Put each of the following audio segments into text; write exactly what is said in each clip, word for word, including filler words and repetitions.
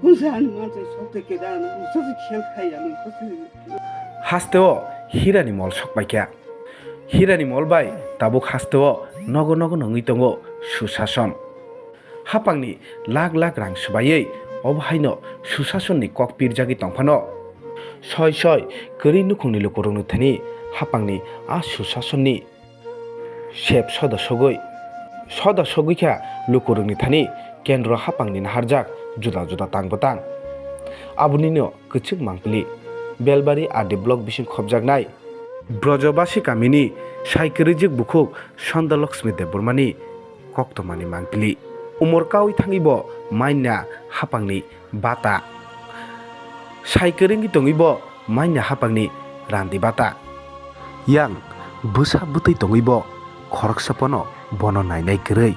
Kunsa ani manchai sok tei keda ano kunsa se khel khai ano kunsa se. Hasteo Hirani mol sok paikha. Hirani mol bai tabuk hasteo nogo nogo nongwi tongo Susason. Hapangni lakh lakh rang swbaiwi obo haino Susasonni kok pirjagwi tongphano. Soi soi kwrwi nukhungni lukurokni thani hapangni a Susasonni sep soda sogwi, soda sogwi kha lukurokni thani kendro hapangni naharjak juda juda tang bwtang. Abonino kwchwk mangpili Belbari R D block bising khopjaknai Brojobasi kamini sai kwrwijwk bukhuk Sondalokshmi Debbarmani koktwmani mangpili. Umor kaui thangwi bo manya hapangni bata. Sai kwrwngwi tongwi bo manya hapangni randi bata. Yang bwsa bwtwi tongwi bo khoroksa pono bono nainai kwrwi.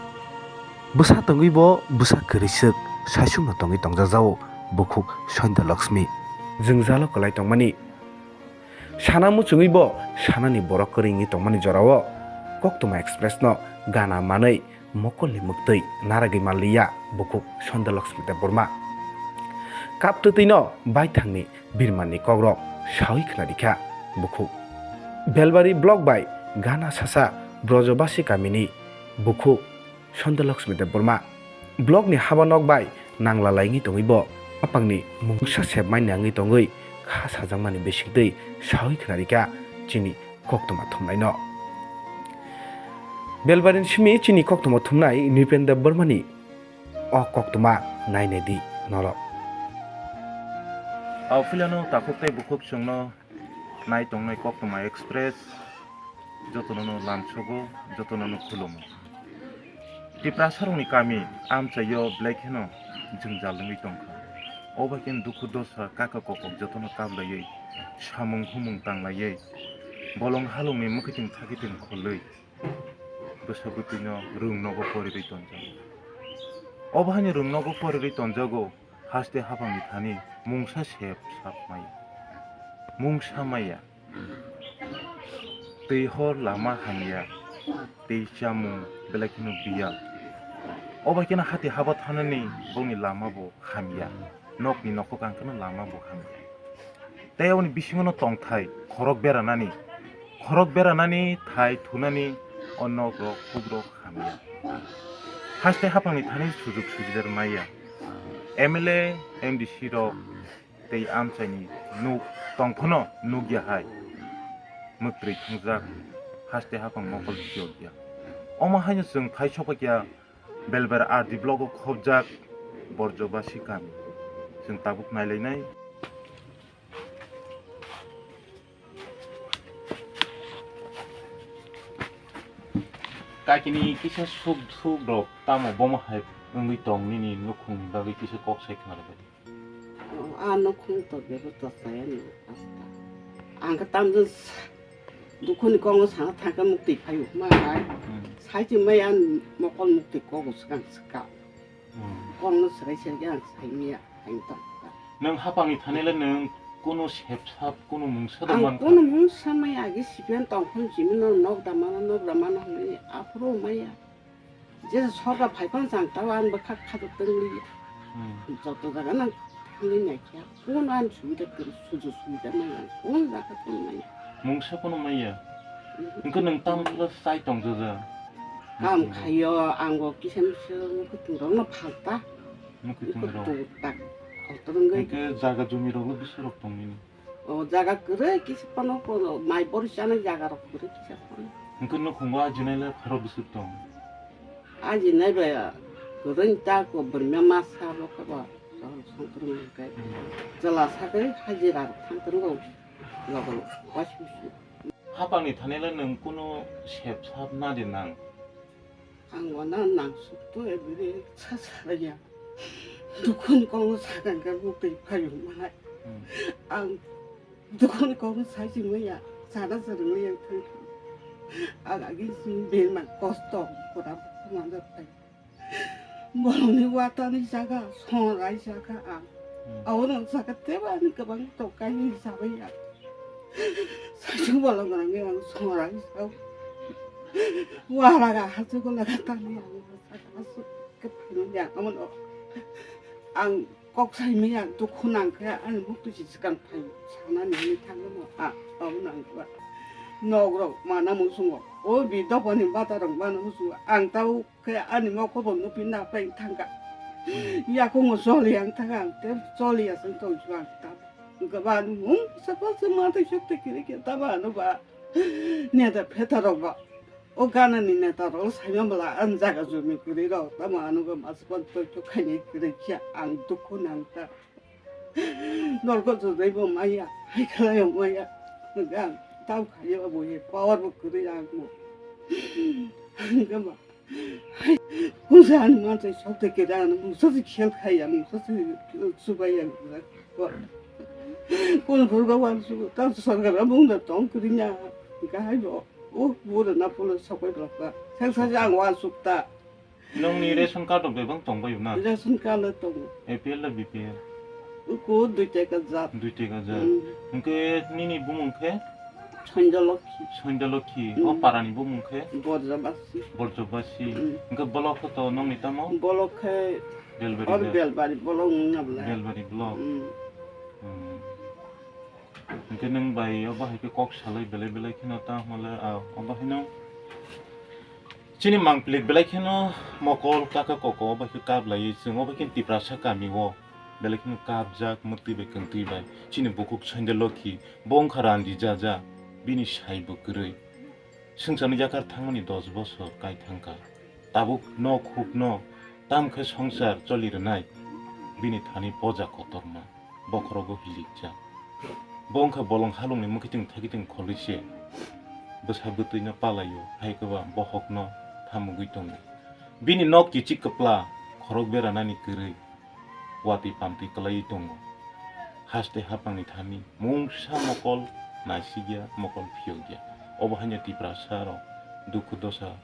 Bwsa tongwi bo bwsa kwrwi swk saisukno tongwi tongjakjao bukhuk Soinda Lakshmi. Jwngjalo kwlai tongmani. Sana muchungwi bo sanani borok kwrwi wngwi tongmani jorao Koktwma Express no gana manwi mokolni mwktwi naragwi manliya bukhuk Soinda Lakshmi Debbarma. Kaptwtwino baithangni birmanni kokrok sawi khwnarikha bukhuk. Belbari block bai gana sasa Brojobasi kamini bukhuk Soinda Lakshmi Debbarma. Blockni haba nok bai nangla laingwi tongwi bo hapangni mungsa sepmani nangwi tongwi kha sajakmani bisingtwi sawi khwnarikha chini koktwma thumnaino. Belbarini simi chini koktwma thumnai Nripen Debbarmani o koktwma nainai di norok. Aphilano takhuk tei bukhuk chwngno nai tongnai Koktwma Express jotono no lamsogo, jotono no khulumo. Tiprasarokni kami amchaio belai kheno jwngjal wngwi tongkha. O bai khe dukhu dosa kaka kokok jotono kaplaiwi samung humung tanglaiwi bolong halongni mwkhwtwng thakitwng kholwi bwsa bwtwino rwng nogo porirwi tonjago. Obo haino rwng nogo porirwi tonjago, haste haphangni thani mungsa sep sap maya. Mungsa maya. Twi hor lama hamya, tei chamung belai kheno biyal. Obo khe hati haba thanani bongni lama bo hamya, nokni nokhok ang kheno lama bo hamya. Tei aboni bisingo no tongthai khorok beranani, khorok beranani thai thunani o nok rok huk rok hamya. Haste haphangni thani sujuk sujidar maya. M L A, M D C rok tei amchaini nuk tongphano nukya hai. Mwktwi thangjak haste haphang mokol siyokya. Omo haino chwng phai sokphaikya Belbari R D block o khopjak Borjobasi kami. Chwng tabuk nailainai. Kakini kisa suk suk rok tamo bomo hai wngwi tong nini nukhungni bagwi kisa kok sai khna rwdi. O, a nukhung to bebo to saya ni asta. Ang ka tamjin s-, dukhuni kongo sana thangka mukti phayu ma hai. Hmm. Sai chi mai an mokol mukti kogo swkang swka. Hmm. Kongo swrai swrai ang sai miya hai tong ka. Nwng hapangni thani le nwng kunu sepsap kunu mungsa Ang tongman kha? Kunu mungsa mai agi sipian tongkhon jimi no nok damano nok damano hwnwi aphuru maya. Je sorkar phai phano chang tao ang bwkha khato tongli. Hmm. Joto jaga nang thangwi naikha. Kun ang subida kwrwi, sujuk subida nang ang kun jaga kun nai. Mungsa kono maya. Mhm. Engko nang tam khala sai tong jaja. Kam khayo, ang bo kisa misa mukhutwng rokno phalta. Mukhutwng rok. Mukhutwng tak. Kotor wngwi. Engke jaga jumi rokno bisi rok tong nini. O jaga kwrwi kisa phano kono mai bori chana jaga rok kwrwi kisa phano. Hwnkhe nukhungo ajinai le khoro bwswk tong? Ajinai bai kwrwi ta ko bwrwima masa bo khe bo chol songkwrwng hwnkhe. Hmm. Chwla sakhe hajira rok thang kwrwngo logo logo waisi wusi. Hapangni thani le nwng kunu sep sap nadi nang? Ang wana nangsuk to ebri sa sa ya. Dukun kong sakang ka bukti phayu mai. Hmm. Ang dukun kong sai si maya. Sana sa rung yang thang. Ang agi si ben ma kosto kora manda pai. Bolong ni wata ni jaga, songai jaga ang. Hmm. Awono jaga teba ni kabang tokai ni sabaya. Saichung bolong rang yang songai sa. Wala ga hasu ko laga tani ang. Kaphang ya, amono ang Kok saimaya dukhu nangkhe ani mukti si swkang phai sanani hinwi thangkhe mo a, abo nangkhe ba. Nok rok mana muchungo, o bi dopani bata rok mana muchungo, ang tau khe ani mokol bo nuphi na pai thangkha. Yakungo choli ang thangkha, ang te choli aswk tongsu ang ta. Gabani mung sapa se ma tei sok te kiri khe tama ano ba. Neta pheta rok ba. O ganani neta rok saima bwla ang jaga jumi kwrwi rok tamo ano ba mas ban toi to khaini kwrwi khe ang dukhu nang ta. Norok jodai bo maya, hai khlai bo maya. Ang tau khaye ba bo ye power bo kwrwi ang bo. Ang ba. Hai, kung sa ani man sai sok te keda ano mung sa khel khai ano mung sa chubai ano. Kun phur ga wan su ta sarkar amung da tong kwrwi nya. Ga hai bo. O, bura na pula sapai blok ta. Seng sa jang wa sukta. Nongni ration card rok bebak tong bai na? Ration card le tongo. A P L le B P L? Uko dui teka jat. Dui teka jat. Mm. Hwnkhe nini bumung khe? Sanja Lokhi. Sanja Lokhi. O Mm. parani bumung khe? Borjabasi. Borjabasi. Mm. Hwnkhe bolok khe to nongni tamo? Bolok khe Belbari or be? Belbari bolok wngna bwlai. Belbari bolok. Mm. Mm. Hwnkhe nwng bai obo hai khe kok salai belai belai kheno ta hwnle, ah, obo haino chini mangpili belai kheno mokol kaka koko obo khe kap laiwi chwng obo khe Tiprasa kami o belai kheno kapjak mwtwi bai kwngtwi bai. Chini bukhuk Sanja Lokhi bo wngkha randi ja ja, bini sai bo kwrwi. Swngcharni yakhar thangmani dos bosor kai thangkha. Tabuk nok hukno tam khe swngchar choli rwnai bini thani poja kotorma, bokhorogo hilikjak. Bo wngkha bolong halongni mwkhitwng thakitwng kholwi se bwsa bwtwino palaio, hai kwba bohokno thamugwi tongo. Bini nok kichik kwpla, khorok beranani kwrwi, watwi pamtwi kwlaiwi tongo. Haste hapangni thani mungsa mokol naisikya, mokol phiyokya. Obo haino Tiprasarok dukhu dosa